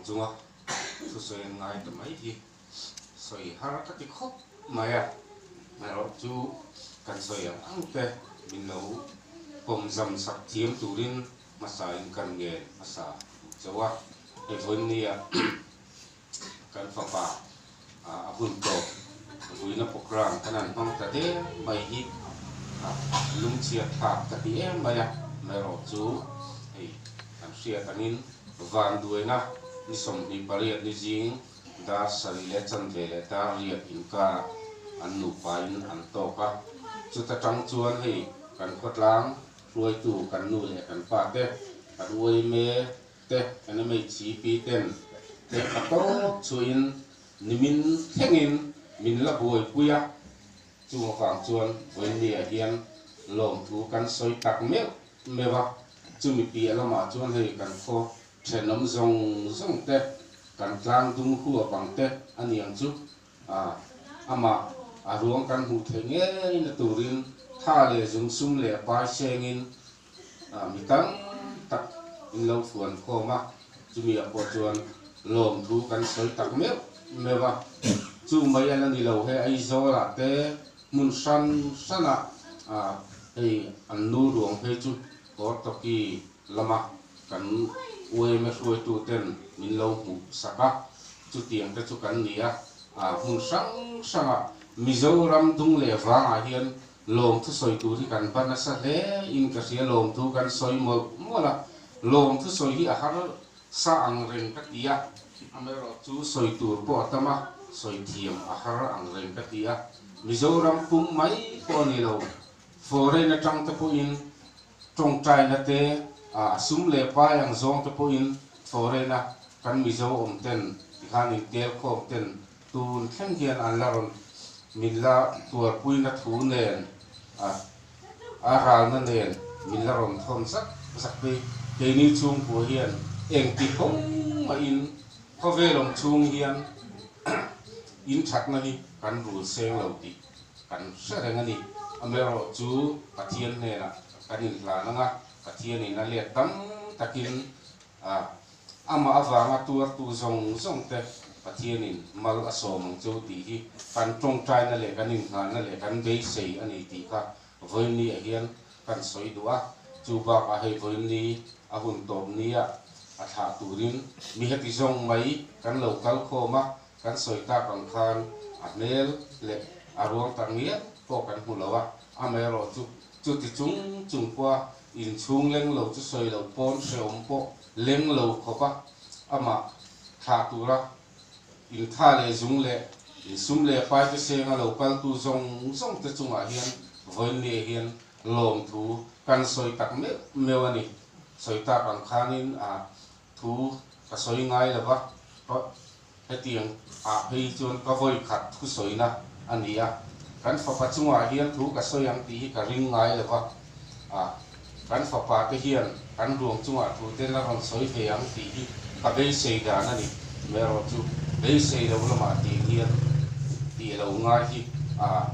chunga thusawi an ngai ta mai hi sawi har ka ti khawp mai a, erawh chu kan sawi ang ang te min lo pawm zam sak thiam turin hmasa in kan ngen hmasa duh chauh a, hei vawinia kan fapa a hun tawp vuina program kan han hmang ta der mai hi lungchhiat thlak ka ti em mai a, amaherawh chu hei kan hriat angin vanduaina ni 28 ni zing dar sarih leh chanve leh dar riat inkarah an nupain an tawk a, chuta tang chuan hei kan khawtlang hruaitu kan nu leh kan pa te kan uaime te kan MHCP ten lehkha tawp chhuahin nimin thlengin min la buaipui a, chung avang chuan vawinia hian lawmthu kan sawi tak meuh meuh a, chumi piah lamah chuan hei kan khaw thenawm zawng zawng te, kan tlang dum huap ang te a niang chu a, amah a ruang kan hmuh theih ngei na turin tha leh zung sum leh pai sengin Mi tam tak in lo fuan khawm a, chumi ah pawh chuan lawmthu kan sawi tak meuh meuh a, chu mai a la ni lo he Aizawl ah te hmun hran hran ah hei an nu ruang phei chu Hortoki lama kan UMA hruaitu ten min lo hmuh sak a, chutiang te chu kan ni a, hmun hrang hrang ah Mizoram dung leh vang ah hian Lawmthu sawi tur hi kan va nasa hle in ka hria, lawmthu kan sawi mawlh mawlh a, lawmthu sawi hi a har sa ang reng ka ti a, amaherawh chu sawi tur pawh a tam a, sawi thiam a har ang reng ka ti a, Mizoram pum mai pawh a ni lo, foreign atang te pawhin tawngtaina te, a sum leh pai ang zawng te pawhin foreign a kan Mizo awm ten tikhan intel khawm ten Tun thleng hian an la rawn min la tuarpuina thu nen a a ralna nen min la rawn thawn zak zak phei. Keini chhungkua hian engti kawng mahin khawvel awm chhung hian in thatna hi kan rul seng lo tih kan hre reng a ni. Amaherawh chu Pathian hnenah kan inhlan ang a, Pathianin a let tam takin a Amah avanga tuartu zawng zawng te Pathianin mal a sawm ang chu tih hi kan tawngtaina leh kan innghalna leh kan beisei a ni tih kha vawiinni ah hian kan sawi duh a. Chu bakah hei vawiinni a hun tawp nia a thlah turin mi heti zawng mai kan lo kal khawm a, kan sawi tak ang khan a hmel leh a ruang tak ngial pawh kan hmu lo a, amaherawh chu chuti chung chung pawha inchhung leng lo chu sawi lo pawn hrehawm pawh leng lo khawp a, amah thlah tura intha leh zung leh insum leh paite senga lo kaltu zawng zawng te chungah hian vawiinniah hian lawmthu kan sawi tak meuh meuh a ni. Sawi tak ang khanin a thu ka sawi ngai lo va, hetiang ah phei chuan ka vawi khat thusawina a ni a, kan fapa chungah hian thu ka sawi ang tih hi ka ring ngai lo va, a kan fapa te hian kan ruang chungah thu te la rawn sawi ve ang tih hi ka beisei dan a ni. Amaherawh chu beisei lo lamah tih hian tih lo ngai hi a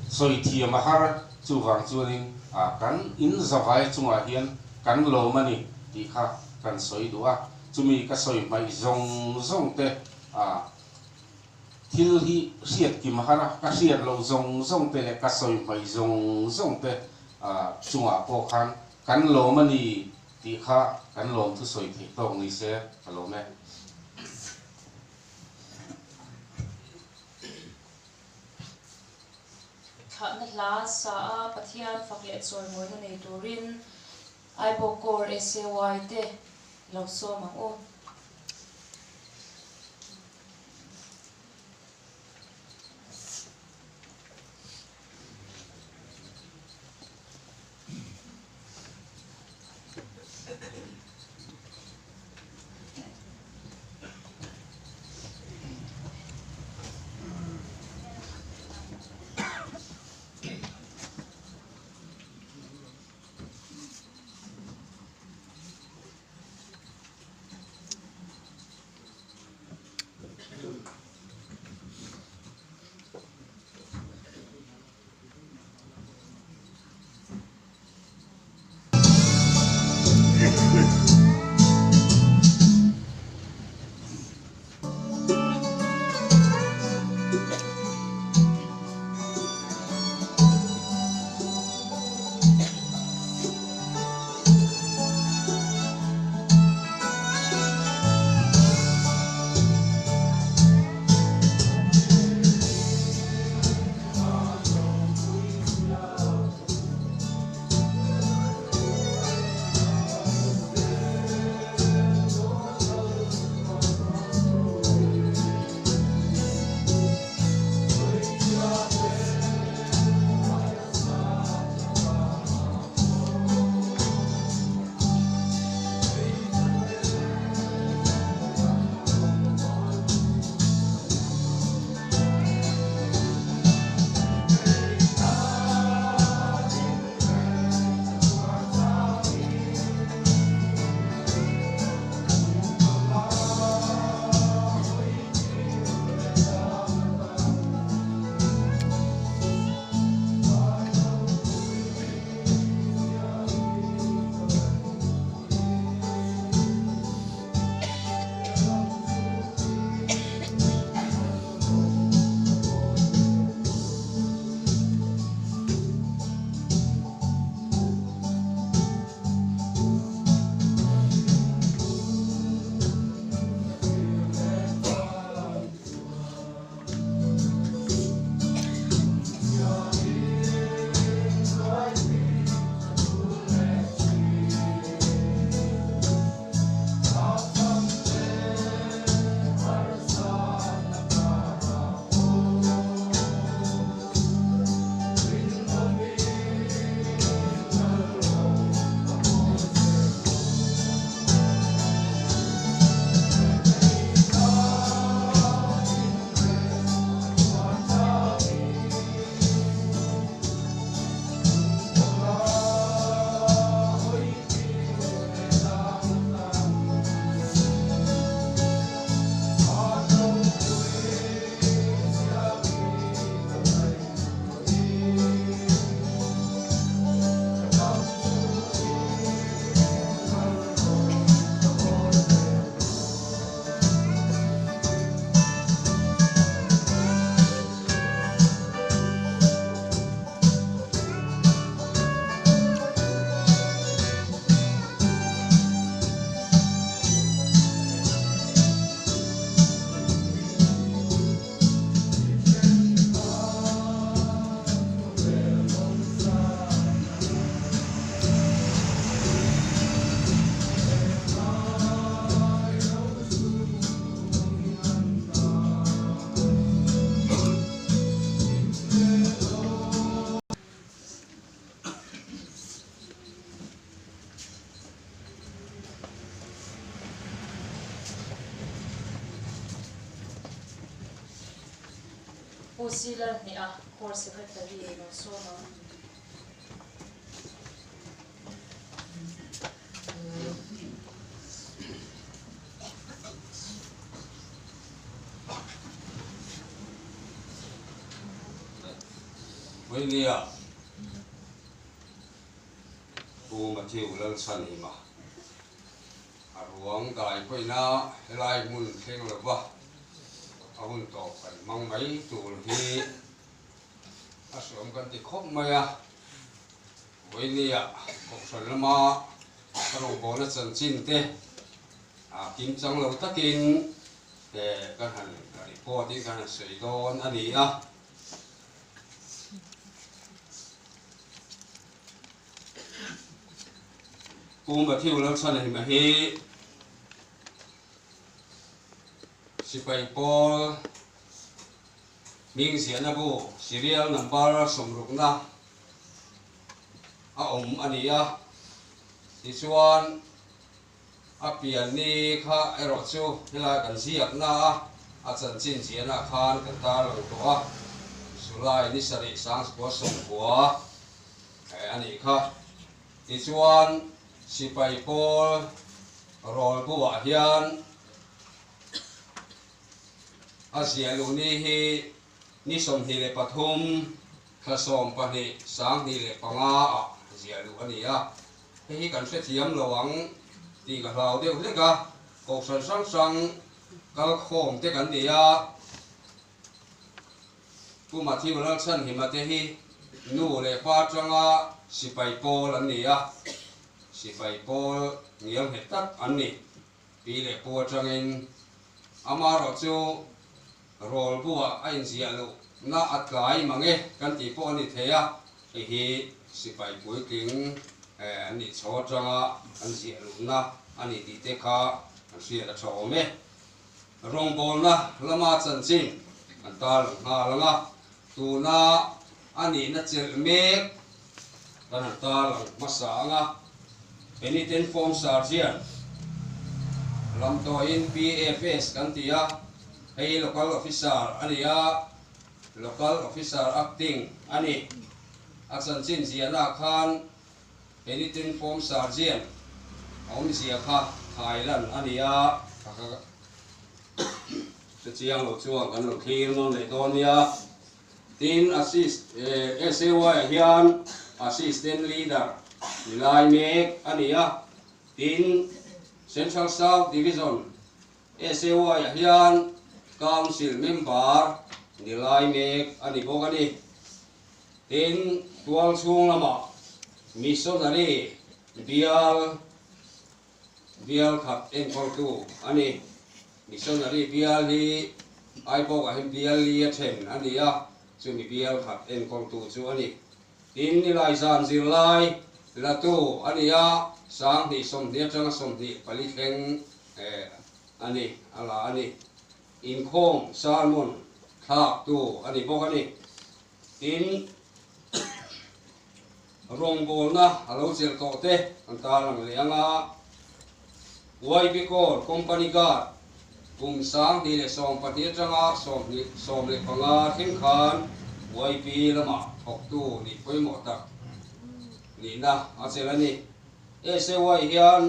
sawi thiam a har, chuvang chuanin a kan in zavai chungah hian kan lawm a ni tih kha kan sawi duh a. Chumi ka sawi hmaih zawng zawng te a thil hi hriat kim har a, ka hriat loh zawng zawng te leh ka sawi hmaih zawng zawng te a chungah pawh khan kan lawm a ni tih kha kan lawm thu sawi theih tawk ni se ka lawm e. Thlahna hla sa a Pathian fak leh chawimawina nei turin Aibawk Corps SAY te lo sawm ang u. Pu C Lalhneha, Corps Secretary lo sawm ang. Vawinia Pu Matthew Lalchhanhima a ruang dai pawhina helai hmun thleng lova a hun tawp kan hmang mai tur hi a hreawm kan ti khawp mai a. Vawinia Kohhran lama ka rawngbawlna chanchin te a kim chang lo takin kan han report in kan han sawi dawn a ni a. Pu Matthew Lalchhanhima hi Sipai pawl hming ziahna bu serial number sawmrukna a awm a ni a, tichuan a pian ni kha erawh chu helai kan ziakna a a chanchin ziahna khan kan tarlang tawh a, July ni sarih sangchukua sawmkua a nih kha. Tichuan sipai pawl rawl buah hian a ziah luh ni hi ni 23 thla 12 2005 ah ziah luh a ni a, hei hi kan hrethiam lo ang tih ka hlau deuh hlek a, kohhran hrang hrang kal khawm te kan ni a, Pu Matthew Lalchhanhima te hi nu leh pa atanga sipai pawl an ni a, sipai pawl ngial nghet tak an ni. Pi leh pu atangin amaherawh chu rawl buah a inziah luh na a tlai mang e kan tih pawh a ni thei a, hei hi sipai puitling an nih chho atanga an ziah luhna a ni tih te kha kan hriat a tha awm e. Rawngbawlna lama chanchin kan tarlang nghal ang a, tuna a nihna chelh mek kan han tarlang hmasa ang a. Penitent Form Sergeant lamtawiin PFS kan ti a, hei Local Officer a ni a, Local Officer Acting a ni. A chanchin ziahnaah khan Penitent Form Sergeant a awmzia kha thailan a ni a, ka hrechiang lo chuan kan lo thlir nawn leh dawn nia. Tin, Assist SAY ah hian Assistant Leader ni lai mek a ni a. Tin, Central South Division SAY ah hian Council Member ni lai mek a ni bawk a ni. Tin, tualchhung lamah Missionary bial Bial khat enkawltu a ni. Missionary bial hi Aibawkah hian bial li a then a ni a, chumi bial khat enkawltu chu a ni. Tin, Nilai zan zirlai latu a ni a, 2020 atanga 24 thleng a ni, a la a ni. Inkhawm sermon thlaktu a ni bawk a ni. Tin, rawngbawlna a lo chelh tawh te an tarlang leh ang a, YB Corps Company Guard kum 2012 atanga 2015 thleng khan YB lamah thawktu nih pawimawh tak nihna a chelh a ni. SAY hian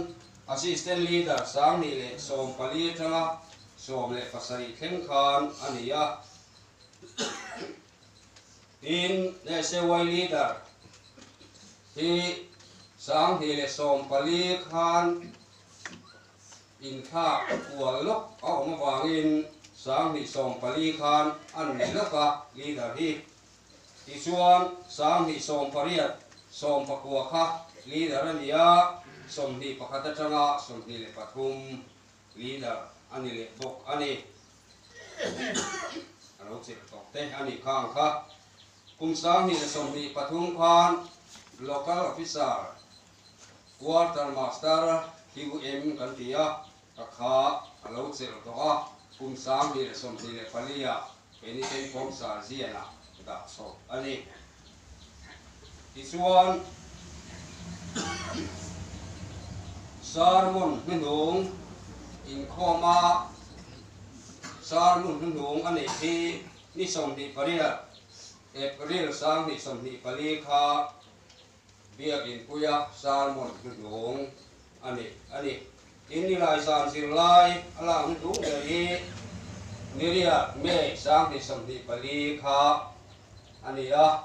Assistant Leader 2014 atanga 17 thleng khan a ni a. Tin, SAY leader hi 2014 khan inthlak kual lawk a awm avangin 2014 khan an nei lawk a leader hi. Tichuan, 2018 19 kha leader a ni a, 21 atanga 23 leader a ni leh bawk a ni. A lo chelh tawh te a nih kha ang kha. Kum 2023 khan Local Officer, Quarter Master, QM kan ti a, ka kha a lo chelh tawh a, kum 2024 ah Penitent Form Sergeant-ah dah chhoh a ni. Tichuan, sermon hnuhnung inkhawma sermon hnuhnung a neih hi. Ni 28 April 2024 kha Biakinpuia sermon hnuhnung a ni a ni. Tin nilai zan zirlai a lak hnuhnung ber hi Niriat May 2024 kha a ni a.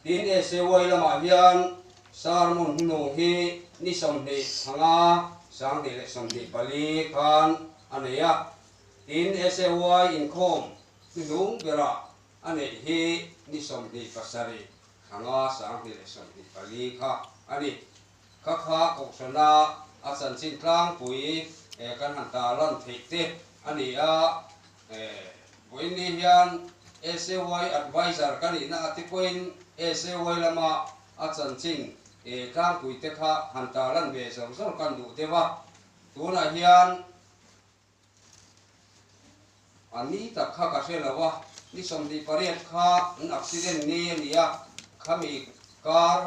Tin SAY lamah hian sermon hnuhnung hi ni 25 2024 khan a nei a. Tin SAY inkhawm hnuhnung berah a neih hi ni 27 Thanga 2024 kha a ni. Kha kha Kohhrana a chanchin tlangpui kan han tarlan theih te a ni a. Vawiin ni hian SAY Adviser ka nihna a ti pawhin SAY lama a chanchin tlangpui te kha han tarlan ve zawr zawr kan duh deuh a. Tunah hian A ni tak kha ka hre lo a, ni 28 kha an accident ni a ni a, khami kar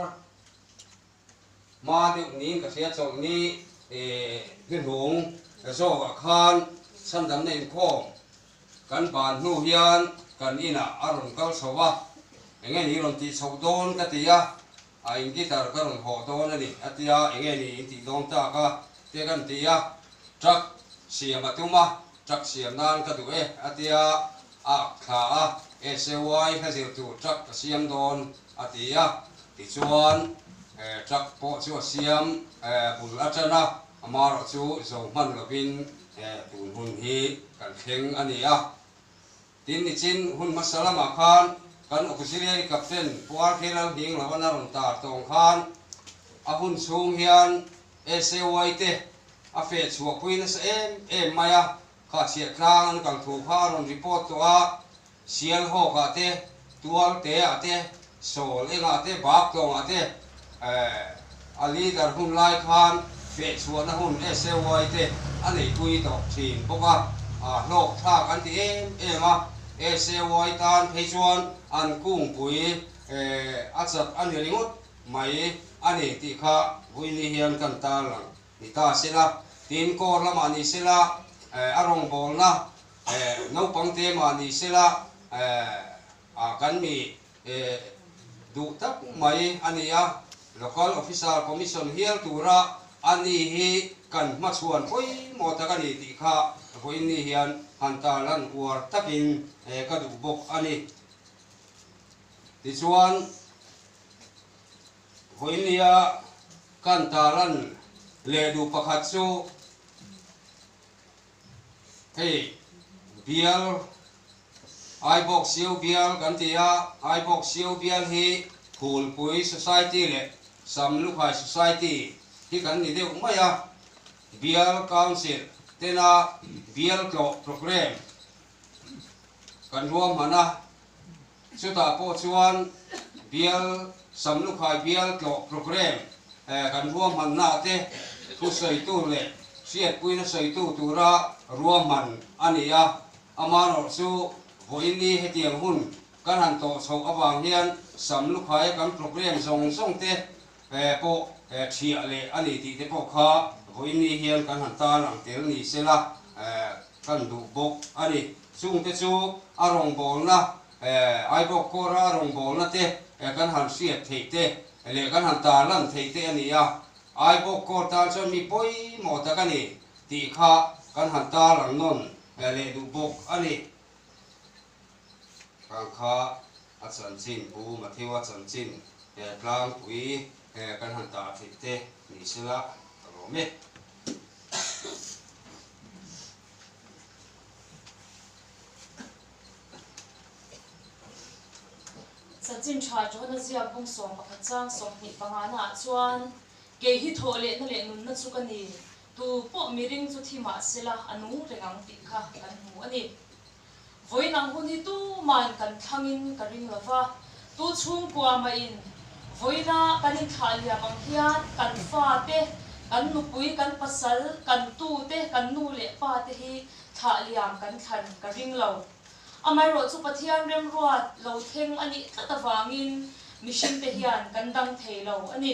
hma deuh niin ka hria chawlh ni hnuhnung zawkah khan chhandamna inkhawm kan ban hnu hian kan inah a rawn kal chho a, enge ni rawn tih chhoh dawn ka ti a, a in guitar ka rawn hawh dawn a ni a tia, enge ni in tih dawn tak a te kan ti a, truck siam a tum a, truck siam nan ka duh e a tia, a ak thla a, SAY hla zir tur truck ka siam dawn a ti a, tichuan truck pawh chu a siam bul atana amaherawh chu zo hman lovin tun hun hi kan thleng a ni a. Tin, nichin hun hmasa lamah khan kan Auxiliary Captain Pu RK Lalhinglovan a rawn tar tawng khan a hun chhung hian SAY te a feh chhuahpui nasa em em mai a, kha chhiah tlang an kal thu kha a rawn report tawh a, Sialhawkah te, Tualteah te, Sawl engah te, Baktawngah te a leader hun lai khan feh chhuahna hun SAY te a neihpui tawh thin bawk a, hlawk thlak an ti em em a, SAY tan phei chuan an kungpui a chat a ni ringawt mai a ni tih kha Vuini hian kan tarlang ni ta sela, tin kawr lamah ni sela a rawngbawlna naupang te mah ni sela kan mi Duh tak mai a ni a, Local Officer Commission hial tura a ni hi kan hmachhuan pawimawh tak a ni tih kha vawiin ni hian han tarlan uar takin ka duh bawk a ni. Tichuan, vawiin nia kan tarlan leh duh pakhat chu Hei bial Aibawk Siau bial kan ti a, Aibawk Siau bial hi Phulpui Society leh Samlukhai Society hi kan ni deuh mai a, Bial Council tena bial tlawh programme kan ruahman a, chutah pawh chuan bial Samlukhai bial tlawh programme kan ruahmanna te thusawitu leh hriatpuina sawitu tura ruahman a ni a, amaherawh chu vawiin hetiang hun kan han tawh chhoh avang hian Samlukhaia kan programme zawng zawng te pawh thiah leh a ni tih te pawh kha vawiin hian kan han tarlang tel ni sela kan duh bawk a ni. Chungte chu a rawngbawlna, Aibawk kawra a rawngbawlna te kan han hriat theih te leh kan han tarlan theih te a ni a, Aibawk kawr tan chuan mi pawimawh tak a ni tih kha kan han tarlang nawn leh duh bawk a ni. Khang kha a chanchin, Pu Matthew-a chanchin tlangpui kan han tar theih te ni sela ka lawm e. Chanchin tha Johana ziak bung 11 chang 25 naah chuan, Kei hi thawh lehna leh nunna chu ka ni, tu pawh miring chu thi mah sela a nung reng ang tih kha kan hmu a ni. Vawiin ang hun hi tumahin kan thlangin ka ring lo va, tu chhungkua mahin vawiina kan inthlah liam ang hian kan fate, kan nupui, kan pasal, kan tute, kan nu leh pate hi thlah liam kan thlan ka ring lo. Amaherawh chu Pathian remruat lo thleng a nih tlat avangin mihringte hian kan dang thei lo a ni.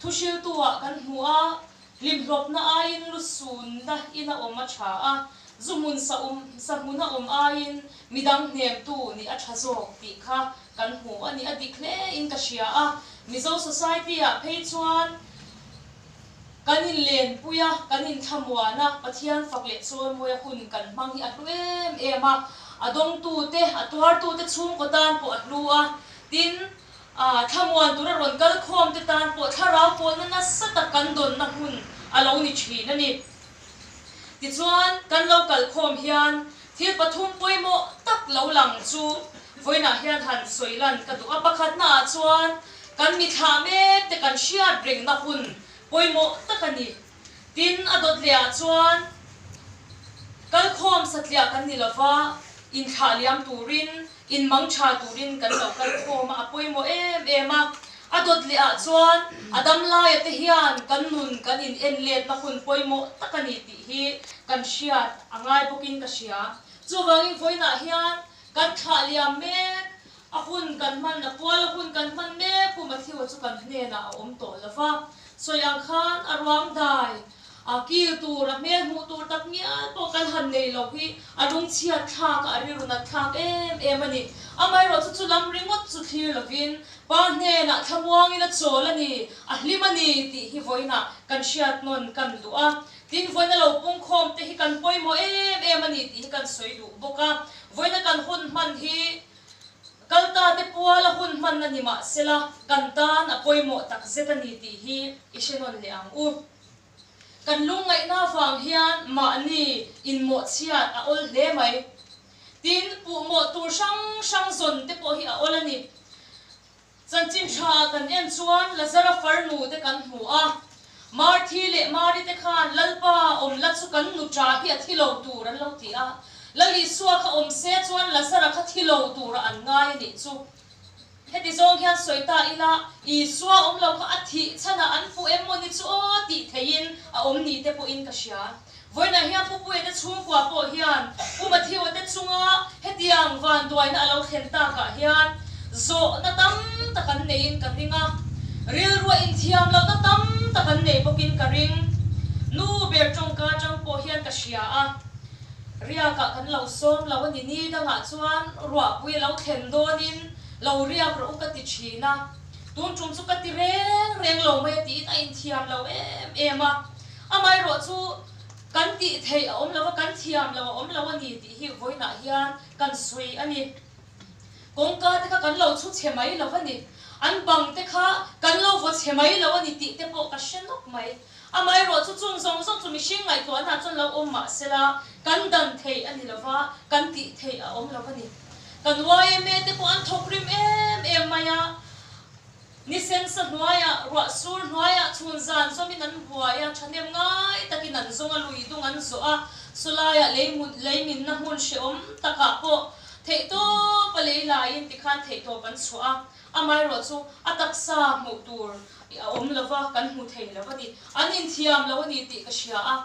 Thuhriltu-ah kan hmu a, hlimhlawpna aiin lusunna in a awm a tha a. Zu hmun sa um sa hmuna awm aiin midang hnemtu nih a tha zawk tih kha kan hmu a ni. A dik hle in ka hria a, Mizo society ah phei chuan kan inlenpui a, kan inthlamuan a, Pathian fak leh chawimawi a hun kan hmang hi a hlu em em a, a dawngtute, a tuartute chhungkaw tan pawh a hlu a, tin, thlamuan tura rawn kal khawmte tan pawh thlarau pawlna nasa tak kan dawnna hmun a lo ni thin a ni. Tichuan, kan lo kalkhawm hian thil pathum pawimawh tak lo lang chu vawiinah hian han sawi lan ka duh a. Pakhatnaah chuan kan mithlah mek te kan hriat rengna hun pawimawh tak a ni. Tin, a dawt lehah chuan kalkhawm satliah kan ni lova, inthlah liam turin, inmang tha turin kan lo kalkhawm a, a pawimawh em em a. A dawt leh ah chuan a dam laia te hian kan nun kan in en letna hun pawimawh tak a ni tih hi kan hriat a ngai bawkin ka hria. Chuvangin vawiinah hian kan thlah liam mek a hun kan hman, a pual a hun kan hman mek Pu Matthew-a chu kan hnenah a awm tawh lo va. Sawi ang khan a ruang dai A kil tur, a hmel hmuh tur tak ngial pawh kan han nei lo hi a lungchhiat thlak a, a rilru nat thlak em em a ni. Amaherawh chu chu lam ringawt chu thlir lovin pa hnenah thlamuangin a chawl a ni, a hlim a ni tih hi vawiinah kan hriat nawn kan duh a. Tin, vawiina lo pungkhawm te hi kan pawimawh em em a ni tih hi kan sawi duh bawk a. Vawiina kan hun hman hi Kalta te puala hun hman a ni mahsela kan tan a pawimawh takzet a ni tih hi i hre nawn leh ang u. Kan lungngaihna avang hian mahni inmawhchhiat a awl hle mai. Tin, puhmawh tur hrang hrang zawn te pawh hi a awl a ni. Chanchin tha kan en chuan Lazara farnu te kan hmu a, Marthi leh Mari te khan Lalpa awm la chu kan nu tha hi a thi lo tur an lo ti a, Lal Isua kha awm se chuan Lazara kha thi lo tura an ngai a nih chu. Heti zawng hian sawi ta ila, Isua awm lo kha a thih chhanah an hmu em maw ni chu aw tih theihin a awm ni te pawhin ka hria. Vawiinah hian Pu Puia te chhungkua pawh hian Pu Matthew-a te chunga hetiang vanduaina a lo thlen takah hian zawhna tam tak an neiin ka ring a, rilruah inthiam lohna tam tak an nei bawkin ka ring. Nu ber tawngka atang pawh hian ka hria a. Riakah kan lo sawm lo a ni, ni dangah chuan ruahpui a lo thlen dawnin lo riak rawh u ka ti thin a, tun tum chu ka ti reng reng lo mai a tiin a inthiam lo em em a, amaherawh chu kan tih theih a awm lo a, kan thiam lo a awm lo a ni tih hi vawiinah hian kan sawi a ni. Kawngka te kha kan lo chhu chhe mai lo a ni, an bang te kha kan lo vaw chhe mai lo a ni tih te pawh ka hre nawk mai. Amaherawh chu chung zawng zawng chu mihring ngaihtuahna chuan lo awm mah sela, kan dan theih a ni lo va, kan tih theih a awm lo a ni. Kan yma te pawh an thawk rim em em mai a, ni sensa hnuaiah, ruah sur hnuaiah chhun zan zawmin an buai a, thahnem ngai takin an zawng a, lui dung an zawh a, sawlaiah lei leiminna hmun hrehawm takah pawh theihtawp a lei laiin tikhan theihtawp an chhuah a, Amaherawh chu a taksa hmuh tur a awm lo va, kan hmu thei lo a ni. An inthiam lo a ni tih ka hria a.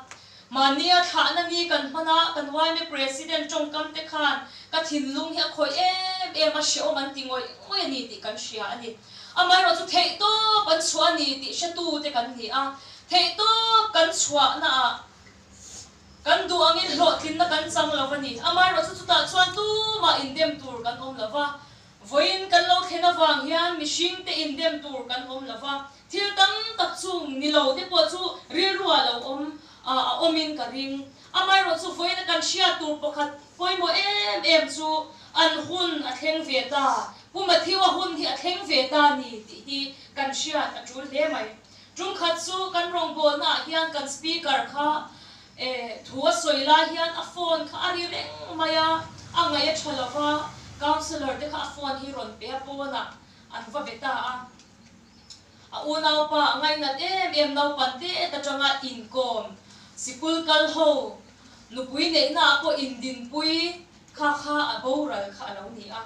Mahnia thlahna ni kan hman a, kan yma President tawngkam te khan ka thinlung hi a khawih em em a, hrehawm an ti ngawih ngawih a ni tih kan hria a ni. Amaherawh chu theihtawp an chhuah a ni tih hretu te kan ni a. Theihtawp kan chhuahnaah kan duh angin hlawhtlinna kan chang lo a ni. Amaherawh chu chutah chuan tumah indem tur kan awm lo va. Vawiin kan lo thlen avang hian mihringte indem tur kan awm lo va, thil tam tak chung ni lo te pawh chu rilruah lo awm a awmin ka ring. Amaherawh chu vawiina kan hriat tur pakhat pawimawh em em chu an hun a thleng ve ta, Pu Matthew-a hun hi a thleng ve ta ni tih hi kan hriat a tul hle mai. Tumkhat chu kan rawngbawlnaah hian kan speaker kha Thu a sawi lai hian a phone kha a ri reng mai a, a ngaih a tha lo va, councillor te kha a phone hi rawn pe a pawnah an va be ta a. A unaupa a ngainat em em naupan te atanga inkawm, sikul kal ho, nupui neihnaah pawh indinpui kha kha a boral kha a lo ni a.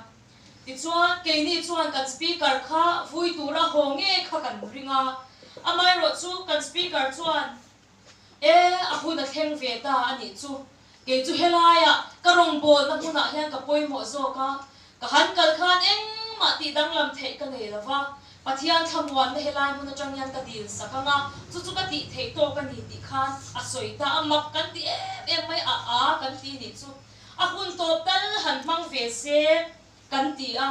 Tichuan, keini chuan kan speaker kha vui tura haw nge kha kan ring a, amaherawhchu kan speaker chuan E, a hun a thleng ve ta a nih chu. Kei chu helaiah ka rawngbawlna hmunah hian ka pawimawh zawk a, ka han kal khan engmah tih danglam theih ka nei lo va. Pathian thlamuanna helai hmun atang hian ka dil sak ang a, chu chu ka tih theih tawk a ni tih khan a sawi ta a, mak kan ti em em mai a, a kan ti nih chu a hun tawp tal han hmang ve se kan ti a,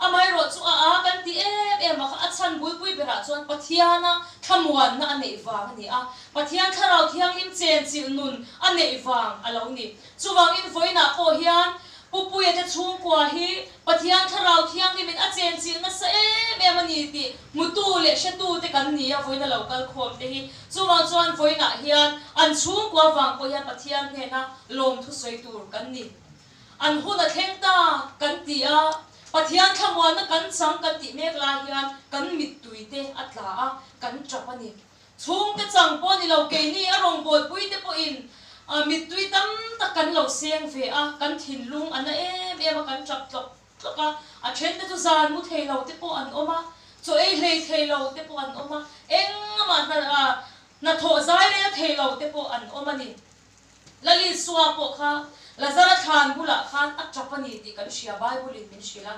amaherawh chu a a kan ti em em a kha a chhan bulpui berah chuan Pathiana thlamuanna a neih vang a ni a, Pathian thlarau thianghlim chenchilh nun a neih vang a lo ni. Chuvangin vawiinah pawh hian Pu Puia te chhungkua hi Pathian thlarau thianghlimin a chenchilh nasa em em a ni tih hmutu leh hretu te kan ni a, vawiina lo kal khawm te hi. Chuvang chuan vawiinah hian an chhungkua vang pawh hian Pathian hnena lawmthu sawi tur kan ni. An hun a thleng ta kan ti a, Pathian thlamuanna kan chang kan tih mek lai hian kan mittui te a tla a, kan tap a ni. Chhungte chang pawh ni lo, keini a rawngbawlpui te pawhin mittui tam tak kan lo seng ve a, kan thinlung a na em em a, kan tap tlawk tlawk a, a then te chu zan mu thei lo te pawh an awm a, chaw ei hlei thei lo te pawh an awm a, engmah hnathawh zai rel thei lo te pawh an awm a ni. Lalisua pawh kha Lazara thlan bulah khan a tap a ni tih kan hria, Bible-in min hrilh a.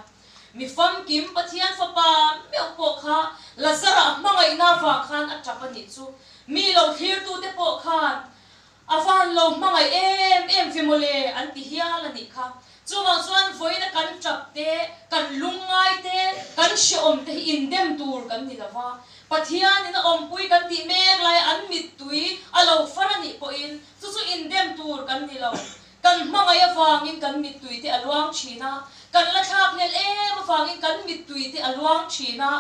Mi famkim Pathian Fapa meuh pawh kha Lazara hmangaihna avang khan a tap a nih chu. Mi lo thlirtute pawh khan a van lo hmangaih em em ve mawle an ti hial a nih kha. Chuvang chuan vawiina kan tap te, kan lungngai te, kan hrehawm te hi indem tur kan ni lo va. Pathianin a awmpui kan tih mek laia an mittui a lo far a nih pawhin chu chu indem tur kan ni lo. Kan hmangaih avangin kan mittui te a luang thin a, kan la thlak hlel em avangin kan mittui te a luang thin a,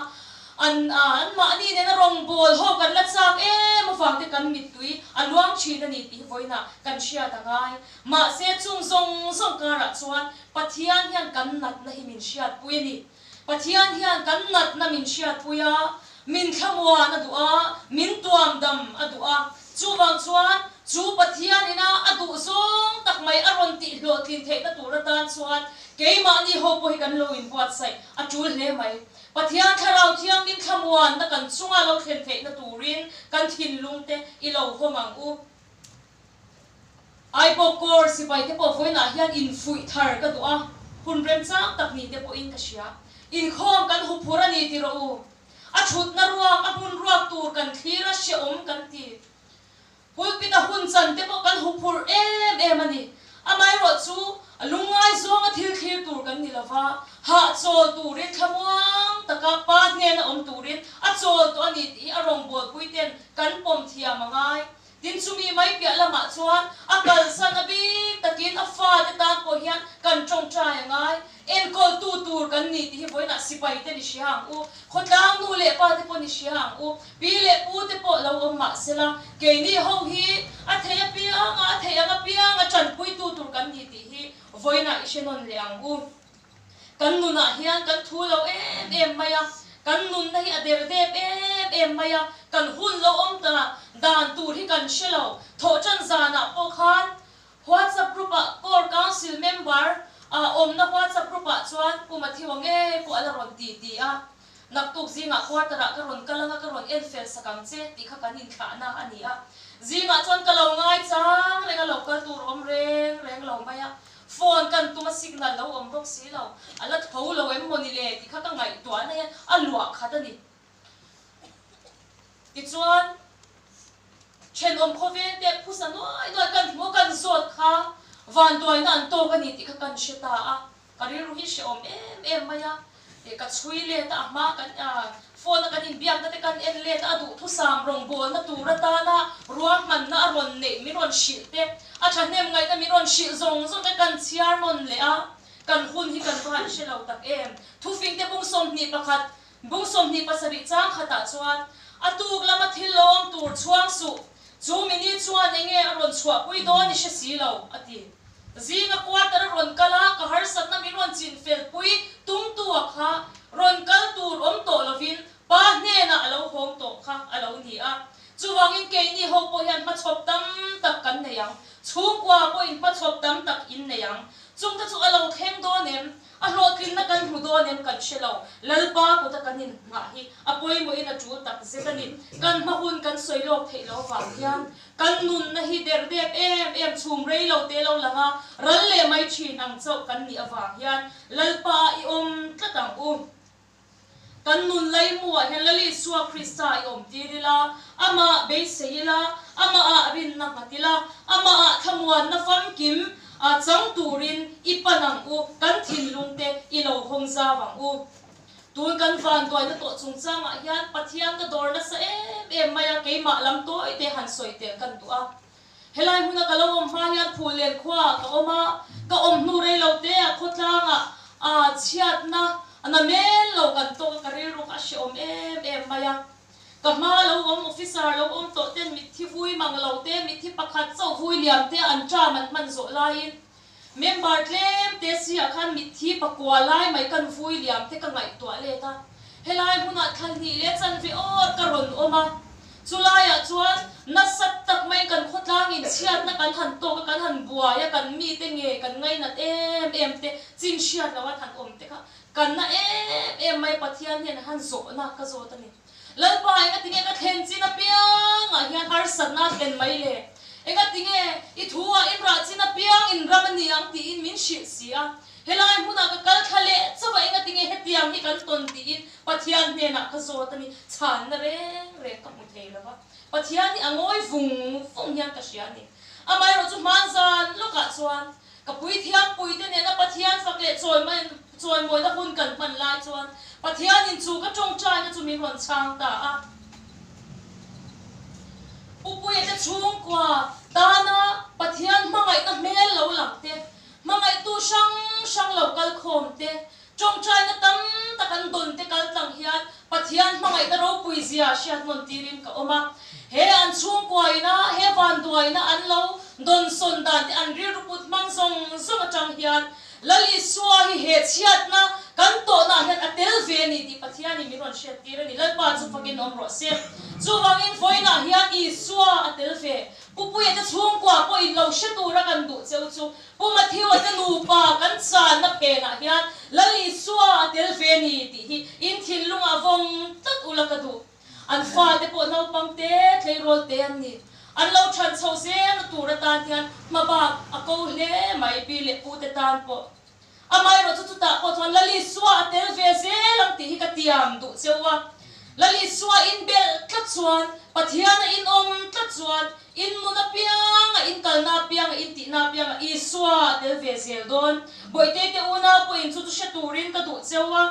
an anmahni nena rawngbâwl ho kan la châk em avang te kan mittui a luang thin a ni tih hi vawiinah kan hriat a ngai. Mahse chung zawng zawng karah chuan Pathian hian kan natna hi min hriatpui a ni. Pathian hian kan natna min hriatpui a, min thlamuan a duh a, min tuam dam a duh a. Chuvang chuan chu Pathian ina a duh zawng tak mai a rawn tih hlawhtlin theihna tur atan chuan keimahni ho pawh hi kan lo inbuatsaih a tul hle mai. Pathian Thlarau Thianghlim thlamuanna kan chunga lo thlen theihna turin kan thinlung te i lo hawng ang u. Aipawk kawr sipai te pawh vawiinah hian infuih thar ka duh a, hun remchang tak ni te pawhin ka hria. Inkhawm kan huphur a ni ti rawh u. A thutna ruak, a hmun ruak tur kan thlir a hrehawm kan ti. Pulpit a hun chan te pawh kan huphur em em a ni. Amaherawh chu lungngai zawnga thil thlir tur kan ni lova, hahchawl turin thlamuang taka pa hnena awm turin a chawl tawh a ni tih hi a rawngbawlpui ten kan pawm thiam a ngai. Tin chumi mai piah lamah chuan a kalsan a bik takin a fate tan pawh hian kan tawngtai a ngai. Enkawltu tur kan ni tih hi vawiinah sipai te ni hria ang u, khawtlang nu leh pa te pawh ni hria ang u, pi leh pu te pawh lo awm mah sela, keini ho hi a thei apianga a theih ang apianga tanpuitu tur kan ni tih hi vawiinah i hre nawn leh ang u. Kan nunah hian kan thu lo em em mai a, kan nunna hi a der dep em em mai a, kan hun lo awm ta dan tur hi kan hre lo. Thawhṭan zanah pawh khan WhatsApp group-ah Core Council member ah awmna WhatsApp group-ah chuan Pu Mathiwa ngei pawh a la rawn ti ti a, Naktuk zingah quarter-ah ka rawn kal anga ka rawn en fel sak ang che tih kha kan inthlahna a ni a. Zingah chuan ka lo ngai chang reng a, lo kal tur awm reng reng lo mai a. Phone kan tum a signal lo awm bawk si lo, a la tho lo em maw ni le tih kha ka ngaihtuahna hian a luah khat a ni. Tichuan, thenawm khawveng te phusa nuai nuai kan hmu a, kan zawt kha vanduaina an tawk a ni tih kha kan hre ta a, ka rilru hi hrehawm em em mai a, ka chhui let a, a hma kan phone a kan inbiakna te kan en let a, a duhthusam rawngbawlna tur atana ruahmanna a rawn neih min rawn hrilh te, a thahnem ngaihna min rawn hrilh zawng zawng te kan chhiar nawn leh a, kan hun hi kan va han hre lo tak em. Thufing te bung 21, bung 27 chang khatah chuan a tuk lama thil lo awm tur chhuang suh, chu mini chuan enge a rawn chhuahpui dawn i hre si lo, a ti. Zinga quarter a rawn kal a, ka harsatna min rawn chin fel pui tumtu a kha rawn kal tur awm tawh lovin pa hnenah a lo hawng tawh kha a lo ni a. Chuvangin keini ho pawh hian hmachhawp tam tak kan nei ang, chhungkua pawhin hmachhawp tam tak in nei ang. Chungte chu a lo thleng dawn em? A hlawhtlinna kan hmu dawn em kan hre lo. Lalpa kuta kan inhngah hi a pawimawhin a tul tak zet a ni. Kan hma hun kan sawi lawk theih lo avang hian kan nunna hi der dep em em chhum rei lo te lo lang a, ral leh mai thin ang chauh kan nih avang hian Lalpa i awm tlat ang u. Kan nun laimuah hian Lal Isua Krista i awm tir ila, Amah beisei ila, Amahah rinna nghat ila, Amahah thlamuanna famkim a chang turin i pan ang u, kan thinlungte i lo hawng zau ang u. Tun kan vanduaina tawh chungchangah hian Pathian ka dawr nasa em em mai a, keimah lam tawi te han sawi tel kan duh a. Helai hmuna ka lo awm hma hian Phullen khuaah ka awm a, ka awm hnu rei lo te ah khawtlangah aa chhiatna na mel lo kan tawk a, ka rilru kha a hrehawm em em mai a. Ka hma lo awm officer lo awm tawh ten mitthi vui mang lo te, mitthi pakhat chauh vui liam te an term an hman zawh laiin member tlem te si ah khan mitthi pakua lai mai kan vui liam te ka ngaihtuah let a. Helai hmunah thlalhnih leh chanve awt ka rawn awm a, chulaiah chuan nasa tak maiin kan khawtlangin chhiatna kan han tawk a, kan han buai a, kan mite nge kan ngainat em em te chin hriat loh an han awm te kha kan na em em mai Pathian hian han zawhna ka zawt a ni. Lalpa engatinge ka thlen chin apiangah hian harsatna a thlen mai le? Engatinge i thu-ah in rah chin apiang in ram a ni ang tiin min hrilh si a. Helai hmunah ka kal thla leh chauh a, engatinge hetiang hi kan tawn tiin Pathian hnenah ka zawt a ni. Chhanna reng reng ka hmu thei lo va, Pathian hi a ngawi vung vung hian ka hria a ni. Amaherawhchu hmanzan lawkah chuan Ka puithiampuite nena Pathian fak leh chawimawina hun kan hman lai chuan Pathianin chu ka tawngtaina chu min rawn chhang ta a. Pupuia te chhungkua tana Pathian hmangaihna hmel lo lang te, hmangaihtu hrang hrang lo kal khawm te, tawngtaina tam tak an dawn te kal tlang hian Pathian hmangaihna ropui zia hriat nawn tirin ka awm a. He an chhungkuaina, he vanduaina an lo dawnsawn dan te an rilru put hmang zawng zawng atang hian Lal Isua hi he chhiatna kan tawhnaah hian a tel ve a ni tih Pathianin min rawn hriat tir a ni. Lalpa chu fakin awm rawh se. Chuvangin vawiinah hian Isua a tel ve. Pupuia te chhungkua pawhin lo hre tura kan duh cheu chu Pu Matthew-a te nupa kan channa phenah hian Lal Isua a tel ve a ni tih hi in thinlungah vawng tlat ula ka duh. An fate pawh naupang te, tleirawl te an ni. An lo than chho zelna tur atan hian hma bak a ko hle mai pi leh pu te tan pawh. Amaherawhchu chutah pawh chuan Lal Isua a tel ve zel ang tih hi ka tiam duh cheu a. Lal Isua in belh tlat chuan, Pathiana in awm tlat chuan, in nun apianga, in kalna apianga, in tihna apianga Isua a tel ve zel dawn. Bawihte te unau pawhin chu chu hre turin ka duh cheu a.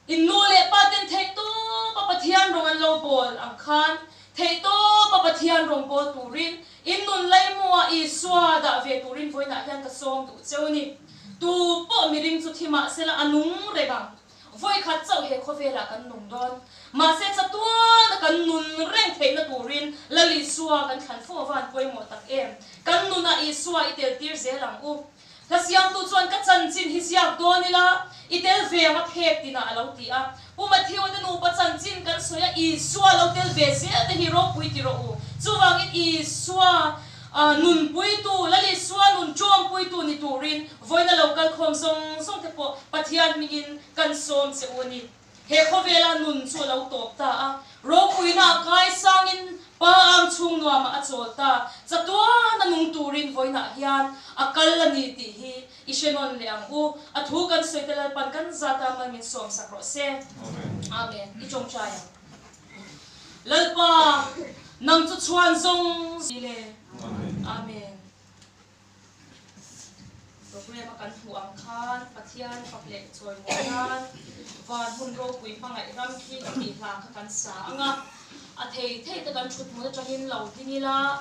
In nu leh pa ten theihtawpa Pathian rawng an lo bawl ang khan, theihtawpa Pathian rawng bawl turin, in nun laimuah Isua dah ve turin vawiinah hian ka sawm duh cheu a ni. Tu pawh miring chu thi mah sela a nung reng ang. Vawikhat chauh he khawvelah kan nung dawn. Mahse chatuana kan nun reng theihna turin Lal Isua kan thlan fo avan pawimawh tak em. Kan nunah Isua i tel tir zel ang u. Hla siamtu chuan ka chanchin hi ziak dawn ila, i tel ve ang a phek tinah a lo ti a. Pu Matthew-a te nupa chanchin kan sawi a, Isua lo tel ve zel te hi ropui ti rawh u. Chuvangin Isua nunpuitu, Lal Isua nun ṭawmpuitu ni turin vawiina lo kal khawm zawng zawng te pawh Pathian hmingin kan sawm che u a ni. He khawvela nun chu a lo tawp ta a, ropuina a kai sangin Pa ang chhung nuamah a chawl ta. Chatuan a nung turin vawiinah hian a kal a ni tih hi i hre nawn leh ang u. A thu kan sawi te Lalpan kan zata mal min sawm sak rawh se. Amen. I tawngtai ang. Lalpa, nang chu chhuan zawng le. Amen. Programme a kan hmuh ang khan Pathian fak leh chawimawi nan van hun ropui hmangaih ram khi tih hla kha kan sa ang a, a thei thei te kan thut hmun atangin lo ding ila,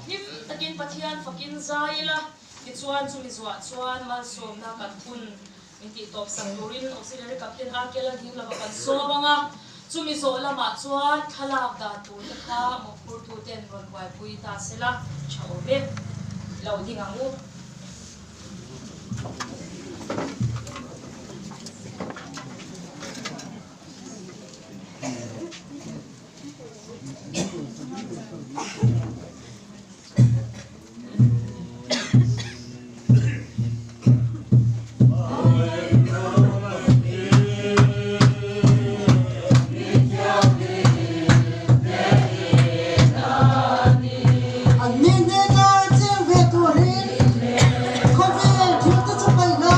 hlim takin Pathian fakin zai ila, tichuan chumi zuah chuan malsawmna kan hun min tih tawp sak turin Auxiliary Captain Arkel a ding lova kan sawm ang a, chumi zawh lamah chuan thlalak dan tur te kha mawhphurtu ten rawn buaipui ta se la tha awm e, lo ding ang u. Anni hnena cheng ve turin khawvel thil te chu paih la.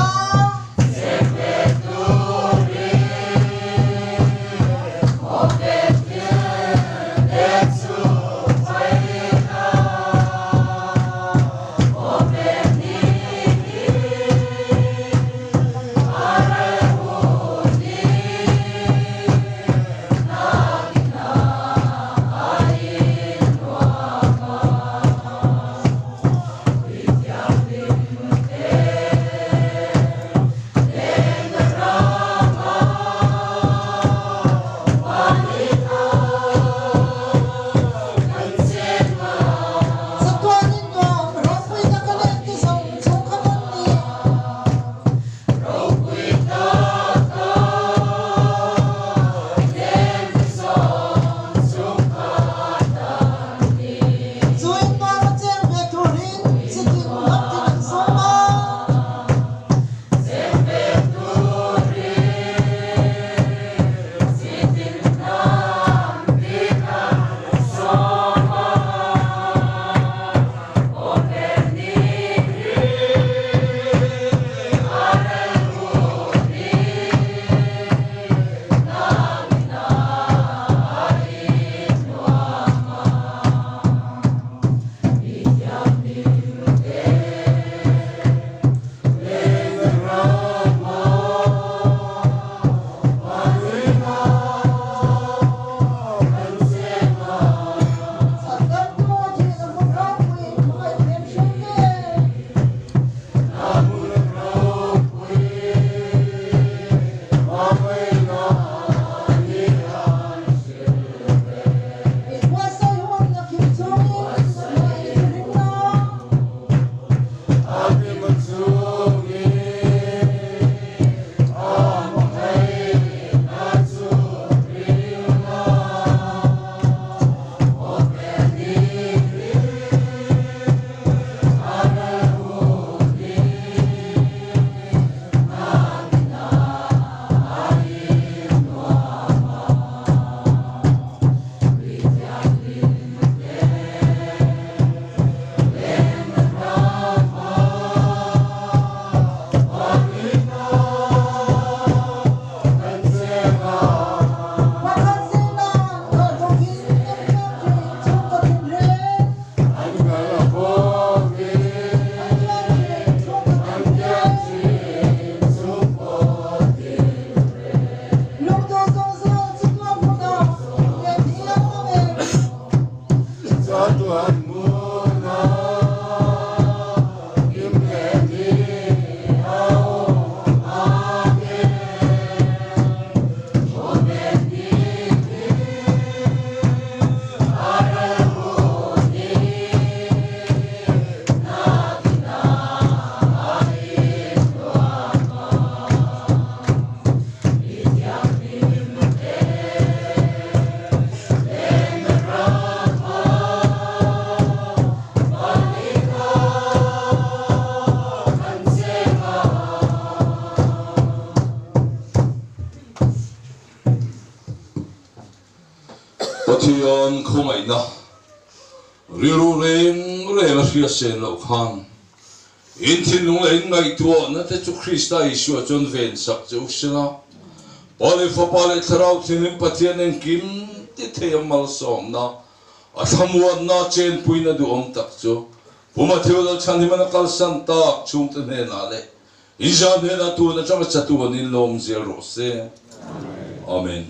Chatuan hmuna kim leh ni a awm. Amen. Khawvel ni hi a ral hun hi nakinah a inhnuam ang. Mi thianghlim te lenna ramah Vanlika kan cheng ang. Pathian khawngaihna rilru reng reng a hriat sen loh khan In thinlung leh in ngaihtuahna te chu Krista Isua chuan ven sak che u sela, Pa leh Fapa leh Thlarau Thianghlim Pathian engkim ti thei a malsawmna, a thlamuanna, chenpuina duhawm tak chu Pu Matthew Lalchhanhimana a kalsan tak chhungte hnenah leh Inzau hnenah tun atanga chatuan in lawm zel rawh se. Amen.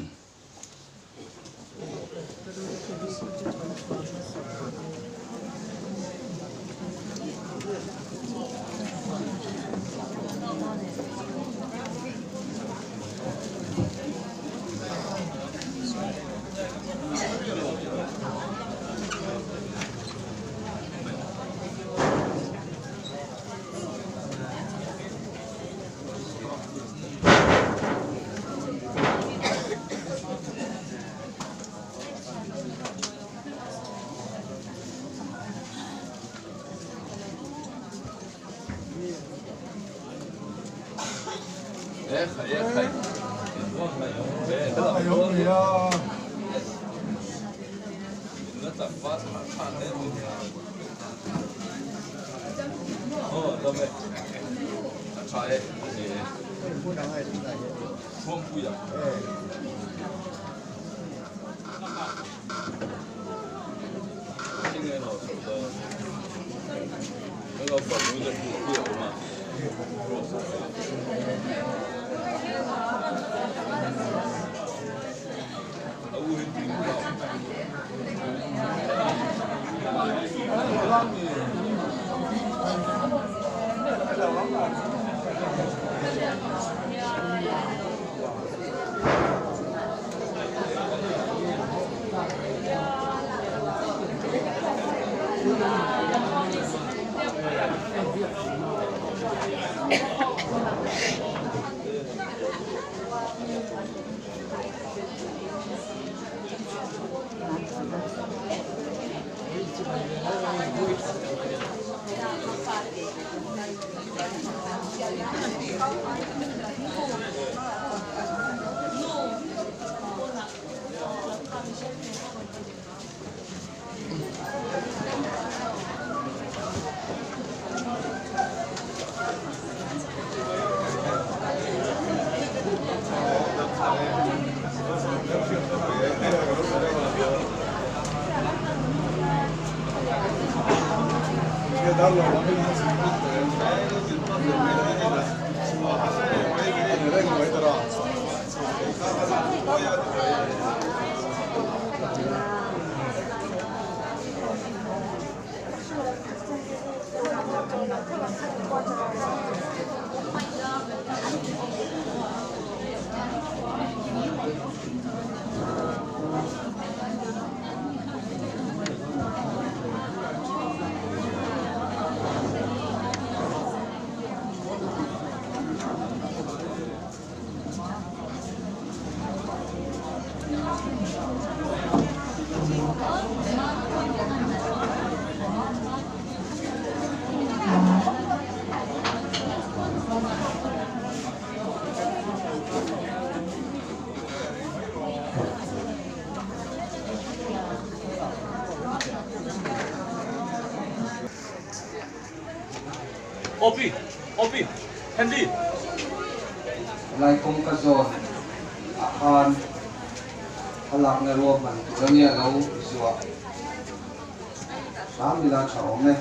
Opi, Opi, Henry. Helai kawngka zawn ah khan thlalakna ruahman tur a nia lo zuah hram ila tha awm e.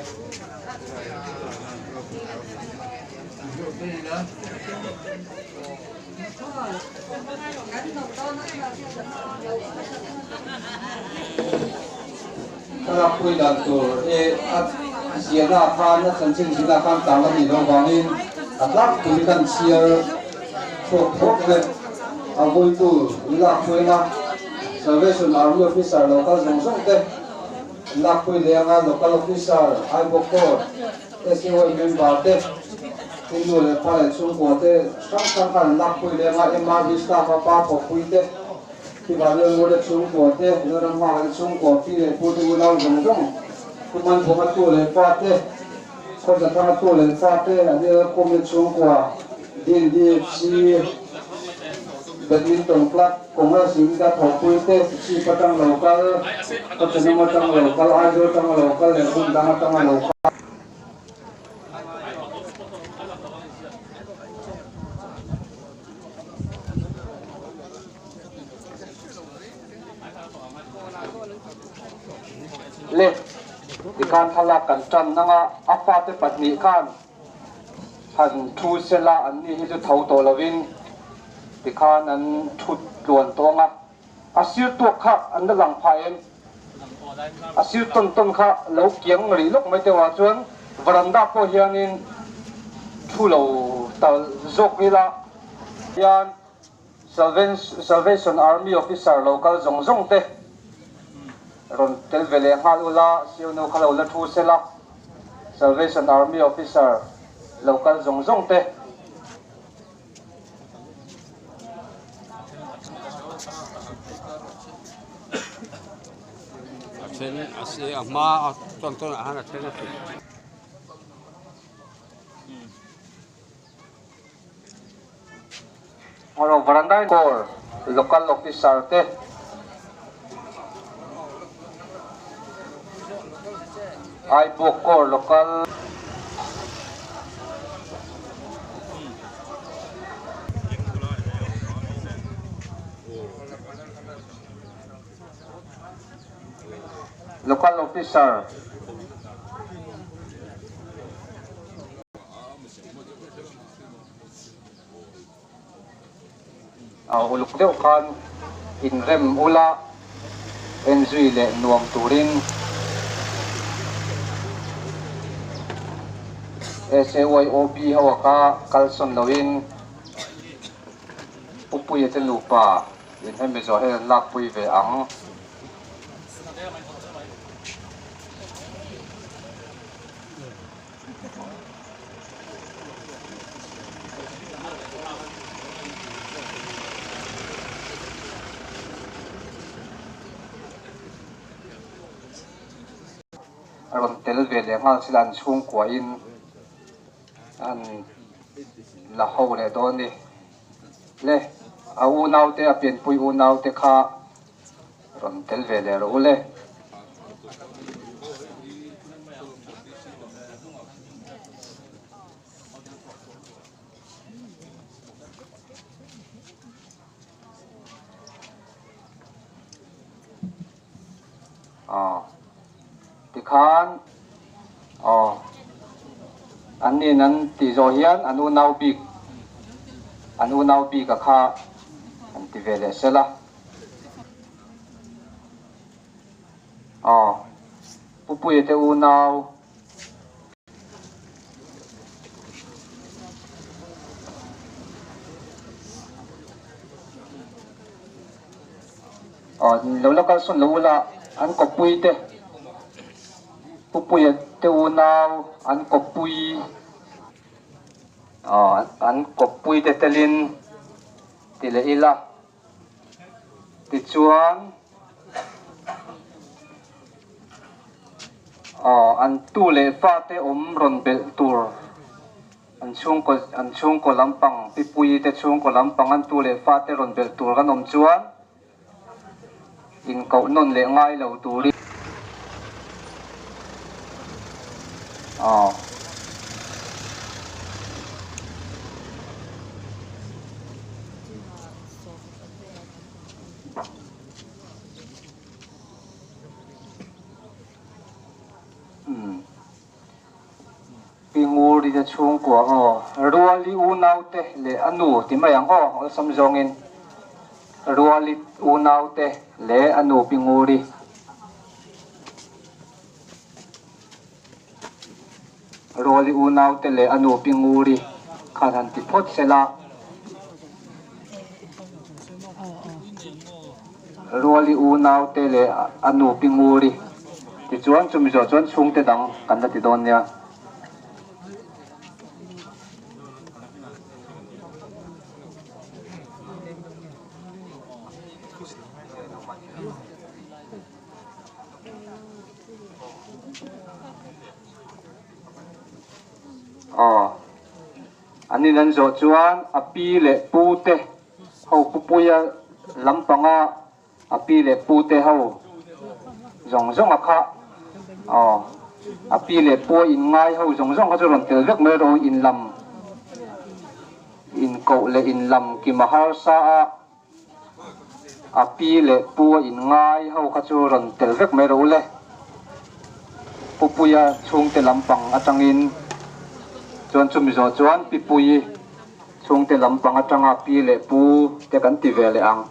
Thlalakpui dan tur e a ziahna ah khan a chanchin zihna ah khan tang a nih loh vangin a tlangpui kan chhiar chhuak phawt ang e. A vuitu in lakpui anga Salvation Army officer lo kal zawng zawng te an lakpui leh anga local officer Aibawk Court SAY member te Hindu leh pa leh chhungkua te hrang hrang khan an lakpui leh anga MRB staff a pa thawkpui te Tiva Lalngur te chhungkua te, Lalramnghaka te chhungkua, pi leh pu te unau zawng zawng, Pu Mankhuma tu leh pa te, Khawzathanga tu leh fa te, Anil Kum te chhungkua, Din DFC, Badminton Club, Congress Unit a thawhpui te, Chip atang lo kal, Khawchanum atang lo kal, Aizawl atanga lo kal leh hmun dang atanga lo kal. Le tikhan thlalak kan tan anga a fate pahnih khan han thu sela an ni hi chu tho tawh lovin tikhan an thu tluan tawh anga a sir tuak kha an la lang phah em a sir tawn tawn kha lo kiang rih lawk mai teuh ah chuan varanda pawh hianin thu lo ta zawk ila hian. Salvation Army officer lo kal zawng zawng te rawn tel ve leh nghal ula, Sionu kha lo la thu sela, Salvation Army officer lo kal zawng zawng te. A then a se a hma a tawn tawn ah khan a then a thut. Varandai Corps Local Officer te Aibawk Corps Local Local Officer A uluk deuh khan inrem ula enzui leh nuam turin SAYOB ho a kha kalsawn loin Pupuia te nupa in hemi zawh hian an lakpui ve ang. A rawn tel ve leh nghal sila an chhungkuahin an la ho leh dawn a ni. Le a unaute a pianpui unaute kha rawn tel ve leh rawh u le. Aw tikhan aw an nin an tih zawh hian an unau bik an unau bik a kha an ti ve leh sel a. Aw Pupuia te unau. Aw lo la kalsawn lo ula an kawppui te Pupuia te unau an kawppui aw an kawppui te telin ti leh ila. Tichuan, aw, an tu leh fate awm rawn belh tur an chhungkaw an chhungkaw lampang Pipuii te chhungkaw lampang an tu leh fate rawn belh tur kan awm chuan inkoh nawn leh ngai lo turin aw. Pi Nguri te chhungkua aw, Ruali unaute leh a nu ti mai ang aw, awlsam zawngin Ruali unaute leh a nu Pi Nguri. Ruali unaute leh a nu Pi Nguri khan han ti phawt sela. Ruali unaute leh a nu Pi Nguri tichuan chumi zawh chuan chhungte dang kan la ti dawn nia. Aw, an in an zawh chuan a pi leh pu te ho pupuia lampanga a pi leh pu te ho zawng zawng a kha aw a pi leh pu a in ngai ho zawng zawng kha chu rawn tel vek mai rawh in lam in koh leh in lam kim a harsa a. A pi leh pu a in ngai ho kha chu rawn tel vek mai rawh u le. Pu Puia chhungte lampang atangin chuan chumi zawh chuan Pi Puii chhungte lampang atanga pi leh pu te kan ti ve leh ang.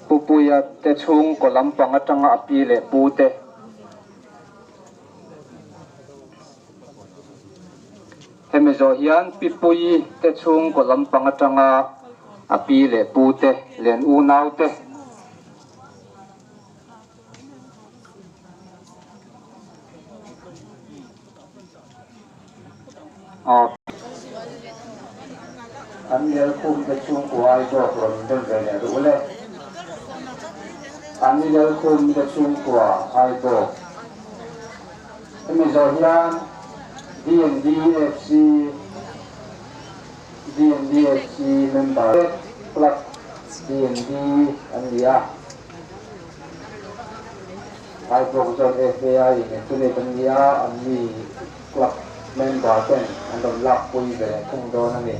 Pu Puia te chhungkaw lampang atanga a pi leh pu te. Hemi zawh hian Pi Puii te chhungkaw lampang atanga a pi leh pu te len unau te An Lalkhum te chhungkua ai zawk rawn inrem ve leh duh le. An Lalkhum te chhungkua ai zawk. Hemi zawh hian DNDFC DNDFC member te club DND an ni a. Aibawk zawn FAI in affiliate an ni a, an mi club member ten an rawn lakpui ve thung dawn a ni.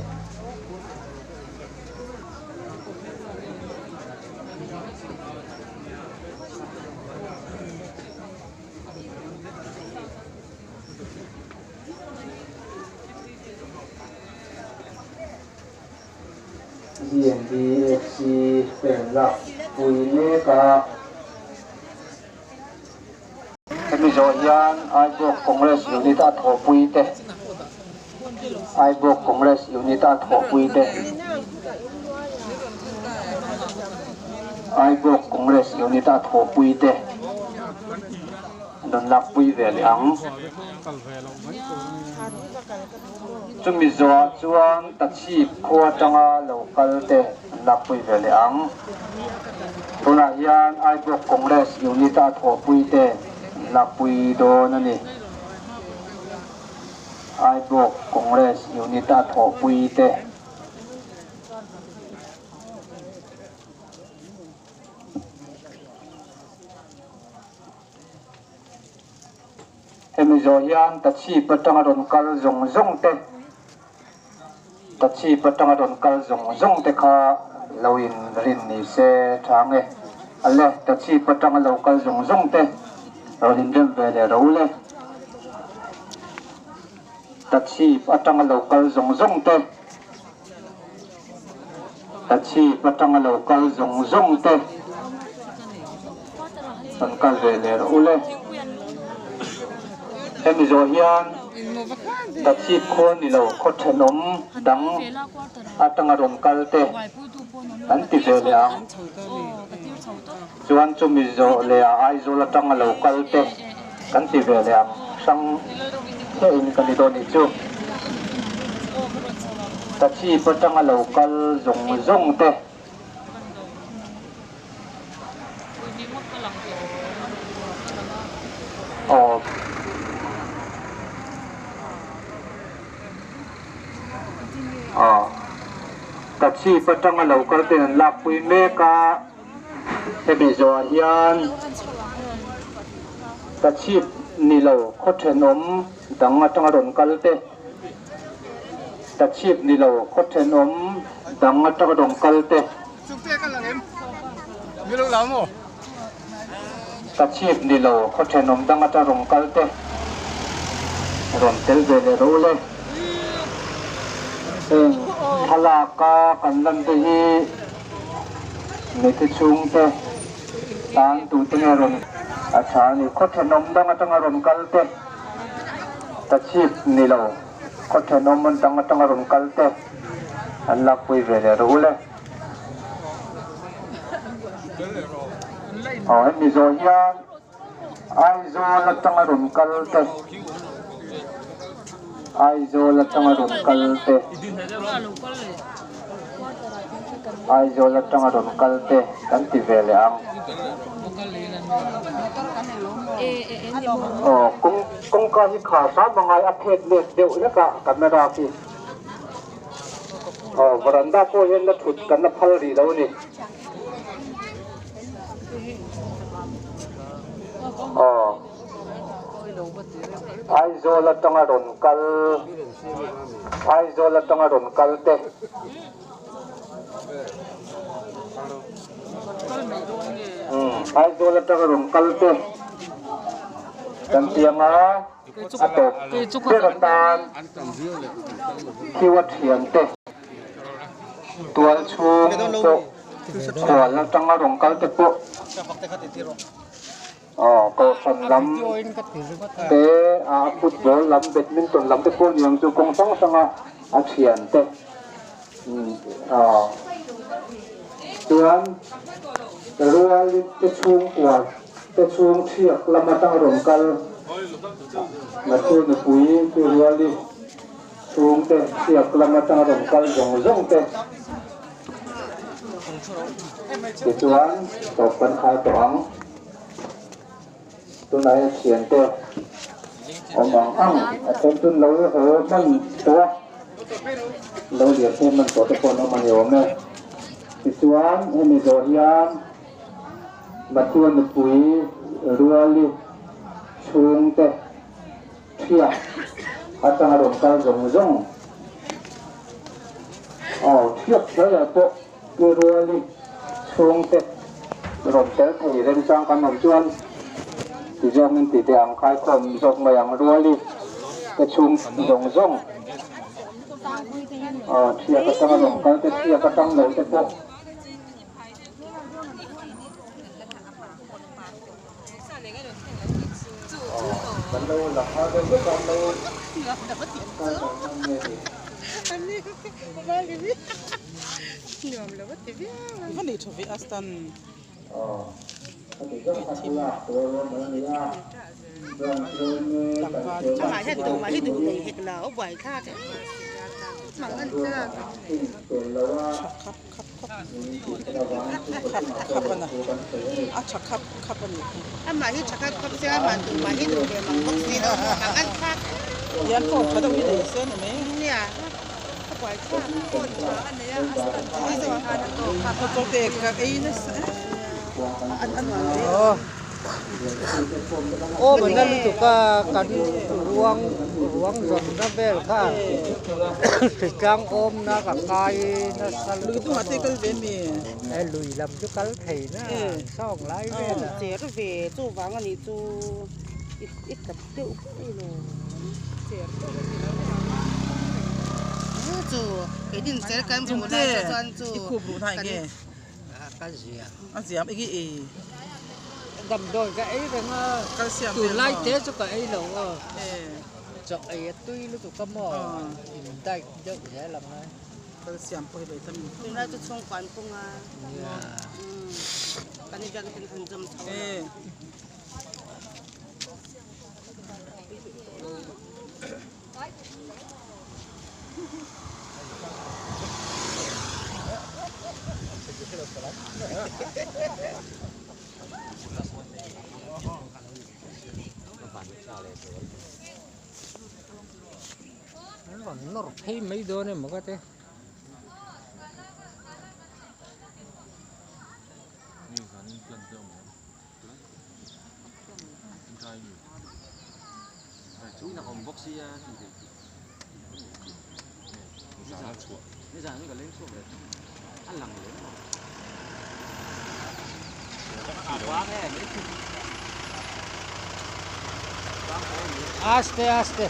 DNDFC pen lak pui mek a. Hemi zawh hian Aibawk Congress Unit a thawhpui te Aibawk Congress Unit a thawhpui te Aibawk Congress Unit a thawhpui te rawn lakpui ve leh ang. Chumi zawhah chuan Tachhip khua atanga lo kal te an lakpui ve leh ang. Tunah hian Aibawk Congress Unit a thawhpui te an lakpui dawn a ni. Aibawk Congress Unit a thawhpui te. Hemi zawh hian Tachhip atanga rawn kal zawng zawng te, Tachhip atanga rawn kal zawng zawng te kha lo in rin ni se tha ang e. Ale, Tachhip atanga lo kal zawng zawng te rawn in rem ve leh ro le. Tachhip atanga lo kal zawng zawng te, Tachhip atanga lo kal zawng zawng te kan kal ve leh rawh u le. Hemi zawh hian Tachhip khua ni lo khaw thenawm dang atanga rawn kal te kan ti ve leh ang. Chuan chumi zawh leh ah Aizawl atanga lo kal te kan ti ve leh ang hrang chiah in ka ni dawn nih chu. Tachhip atanga lo kal zawng zawng te. Aw. Aw. Tachhip atanga lo kal ten an lakpui mek a. Hemi zawhah hian Tachhip ni lo khaw thenawm dang atanga rawn kal te, Tachhip ni lo khaw thenawm dang atanga rawn kal te, Tachhip ni lo khaw thenawm dang atanga rawn kal te rawn tel ve leh rawh u le. Heng thlalaka kan lan te hi. Mite chhungte tan tute nge rawn. A tha a ni. Khaw thenawm dang atanga rawn kal te, Tachhip ni lo, khaw thenawm dang atanga rawn kal te an lakpui ve leh rawh u le. Aw hemi zawh hian Aizawl atanga rawn kal te, Aizawl atanga rawn kal te, Aizawl atanga rawn kal te kan ti ve leh ang. Aw kawng kawngka hi khar hram a ngai a phet let deuh hlek a camera khi. Aw varanda pawh hian la thut kan la phal rih lo a ni. Aw Aizawl atanga rawn kal Aizawl atanga rawn kal te umm Aizawl atanga rawn kal te kan piang a a tawp ber atan Thiwa thian te. Tual chhung pawh khual atanga rawn kal te pawh aw kohhran lam te a football lam badminton lam te pawh niang chu kawng hrang hranga a thian te aw chuan rual te chhungkua te chhung thiak lam atanga rawn kal Matthew nupui chu ruali. Chhungte hriak lam atanga rawn kal zawng zawng te tichuan tawp kan khai tawh ang. Tunah hian thiante awm ang ang a then chu lo haw hman tawh a, lo lian phei hman tawh te pawh an awm a ni awm e. Tichuan hemi zawh hian Mathieu nupui Ruali chhungte. Hriat atanga rawn kal zawng zawng aw hriat hnuaiah pawh Pu Ruali chhungte rawn tel thei remchang kan awm chuan ti zawngin ti teh ang khaikhawm zawk mai ang Ruali te chhung zawng zawng aw hriat atanga rawn kal te hriat atang lo te pawh. A tha khap khap a ni. Amah hi tha khap khap se amah duh mah hi duh ve mang bawk si lo maw mang an thlak Hian phone tha deuh hi nei se ni mai. Nia a buai thlak phone tha a nei a a stand pui zawh khan a tawk a. Motor te ka ei nasa e. An an Aw mana lutuk a kan ruang ruang zawnna vel kha hritlang awmna ka kai nasa lutuk a maw e lui lam chu kal thei na sawng lai vel a. Cher ve chuvang a nih chu i tap deuh pui lo cher deuh a ni lo chu keinin cher kan hmuh lai chuan chu kan. Ka ziam. A ziam enge e? Damdawi ka ei reng a, tunlai te chu ka ei lo a, chaw ei a tui lutuk a maw, in diet deuh zel ang a. Calcium pawh hi vitamin. Tunlai chu chhungkua an pung a, kan inbiak ten an zawm chho lo. An rawn nawr phei mai dawn emaw ka ti. Aste aste.